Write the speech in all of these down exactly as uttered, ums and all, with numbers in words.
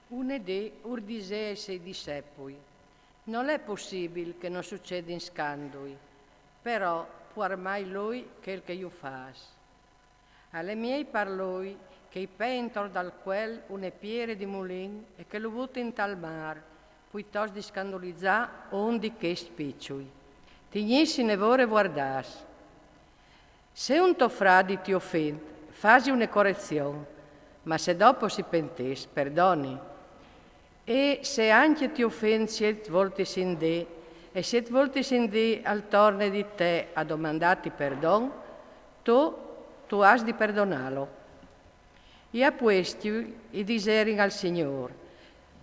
Une dì ur disè ai sei dissepui: Nol è pussibil che no sucedin scandui, però puarmai lui chel che ju fâs. Al è miei par lui che i pei intor dal cuel une piere di mulin e che lu butin tal mâr, puitost di scandulizâ un di chescj piçui. Tignìsi ne vore vuardâs. Se un to fradi ti ofint, fasi une corezion, ma se dopo si pentìs, perdoni. E se ancje ti ofint siet voltis in dì, e siet voltis in dì al torne di te a domandâti perdon, tu, tu âs di perdonâlu. I apuestui i diserin al Signôr: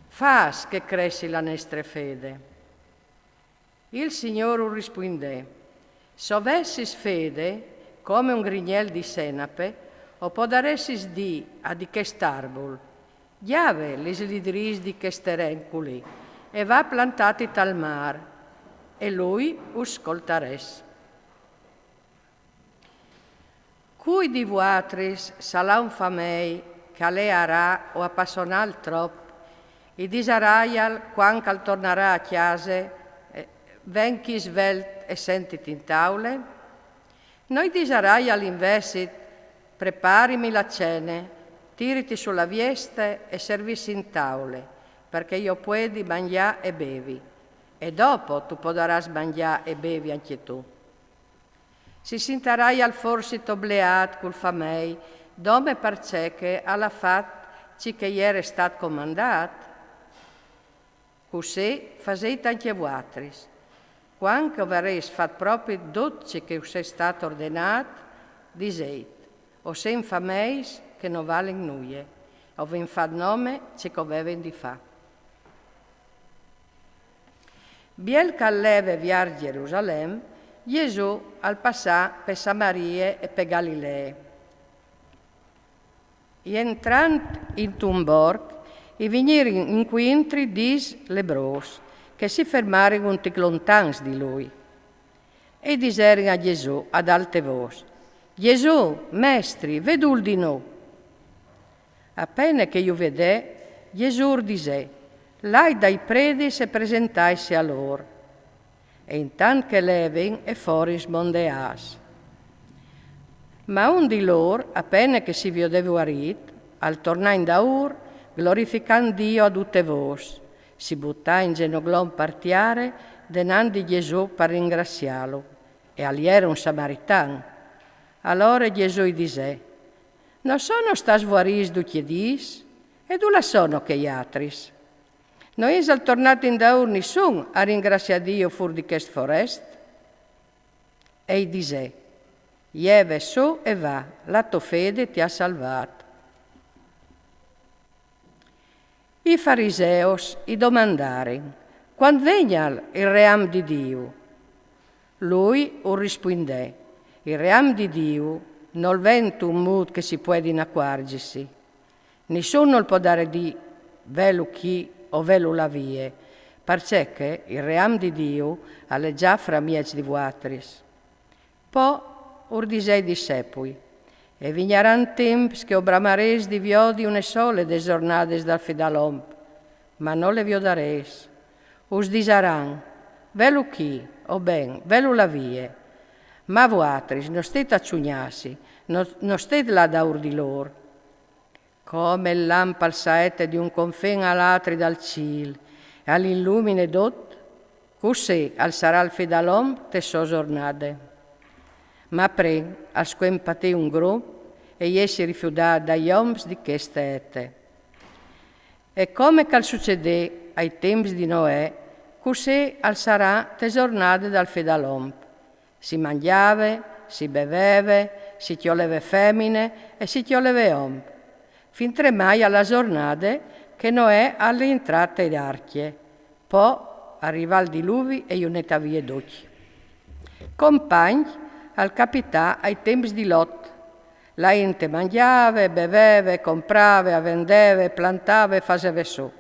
Fâs che e cressi la nestre fede. Il Signôr ur rispuindè: Se o vessis fede come un grignel di senape, o podaressis dî a di chest arbul: Gjave lis lidrîs di chest teren culì e va a plantâti tal mâr, e lui us scoltarès. Cui di vuatris, se al à un famei che al è arà o apassonât trop, i disaraial cuant che al tornarà a cjase: Ven chi svelt e sentiti in taule? No i disaraial invezit: Preparimi la cene, tiriti su la vieste e servissi in taule, parcè che jo puedi mangjâ e bevi, e dopo tu podarâs mangjâ e bevi ancje tu? Si sintaraial forsit obleât cul famei dome parcè che al à fat ce che i jere stât comandât? Cussì fasêt ancje vuatris. Cuant che o varês fat propit dut ce che us è stât ordenât, disêt: O sin fameis che no valin nuie, o vin fat nome ce che o vevin di fâ. Biel che al leve viers Gjerusalem, Jesù al passà pe Samarie e pe Galilee. Jentrant intun borc, i vignirin incuintri dîs lebrôs, che si fermarin un tic lontans di lui. E i diserin a Jesù ad alte vôs: Jesù, mestri, vedûl di nô! A pene che ju viodè, Jesù ur disè: Lait dai predis e presentaitsi a lôr. E intant che levin e forin smondeâts. Ma un di lôr, a pene che si viodè vuarît, al tornà indaûr, glorificant Diu a dute vôs, si butà in zenoglom par tiare denant di Jesù par ringrassiâlu, e al jere un samaritan. Alore Jesù i disè: No sono stâts vuarîts ducj i dîs? E dulà sono chei altris? No isal tornât indaûr nissun a ringrassiâ Diu fûr di chest forest? E i disè: Jeve sù e va, la tô fede ti à salvât. I fariseus i domandarin: Cuant vegnial il ream di Diu? Lui ur rispuindè: Il ream di Diu nol ven intun mût che si puedi inacuarzisi. Nissun nol podarà dî: Velu chi o velu là vie, parcè che il ream di Diu al è za framieç di vuatris. Po ur disè ai dissepui: E vignaran timps che o bramarês di viodi une sole des zornades dal Fi dal om, ma no le viodarês. Us disaran: Velu chi, o ben, velu là vie. Ma vuatris no stêt a sugnâsi, no, no stêt là daûr di lôr. Come il lamp al saete di un confin al altri dal cîl e al ilumine dut, cussì al sarà il Fi dal om te sô zornade. Ma prin al scuen patî un grum e jessi rifiudât dai oms di cheste ete. E come che al sucedè ai timps di Noè, cussì al sarà te zornade dal Fi dal om. Si mangjave, si beveve, si cjoleve femine e si cjoleve om, fintremai a la zornade che Noè al è intrât te arcje. Po al rivà il diluvi e ju netà vie ducj. Compagn al capità ai timps di Lot. La int mangjave, beveve, comprave, a vendeve, plantave e faseve sù.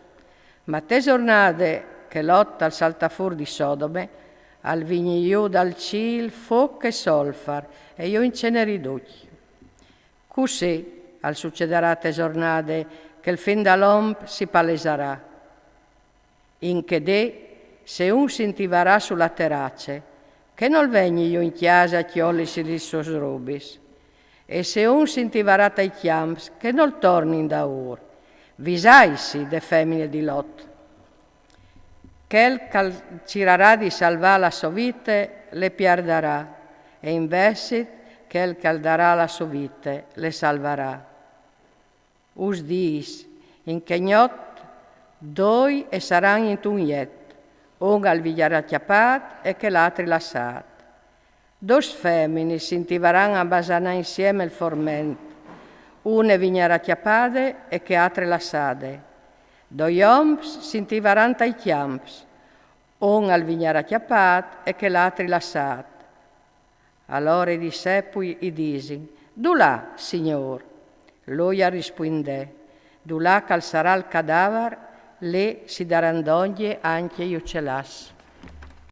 Ma te zornade che Lot al saltà fûr di Sodome, al vignì jù dal cîl fûc e solfar e ju incenerì ducj. Cussì al sucedarà te zornade che il fin da l'omp si palesarà. In che dì, se un si intivarà su la terace, che nol vegni jù in cjase a cjolisi lis sôs robis. E se un si intivarà tai cjamps, che nol torni indaûr. Visaisi de femine di Lot. Chel ch'al cirarà di salvâ la sô vite, le pierdarà, e invezit chel ch'al darà la sô vite, le salvarà. Us dîs, in chê gnot doi e saran intun jet, un al vignarà cjapât e chel altri lassât. Dôs feminis si intivaran a basanâ insiemi il forment, une vignarà cjapade e chê altre lassade. Doi oms si intivaran tai cjamps, un al vignarà cjapât e chel altri lassât. Alore i discepui i disin: Dulà, Signôr? Lui al rispuindè: Dulà ch'al sarà il cadavar, li si daran dongje ancje i ucelaçs.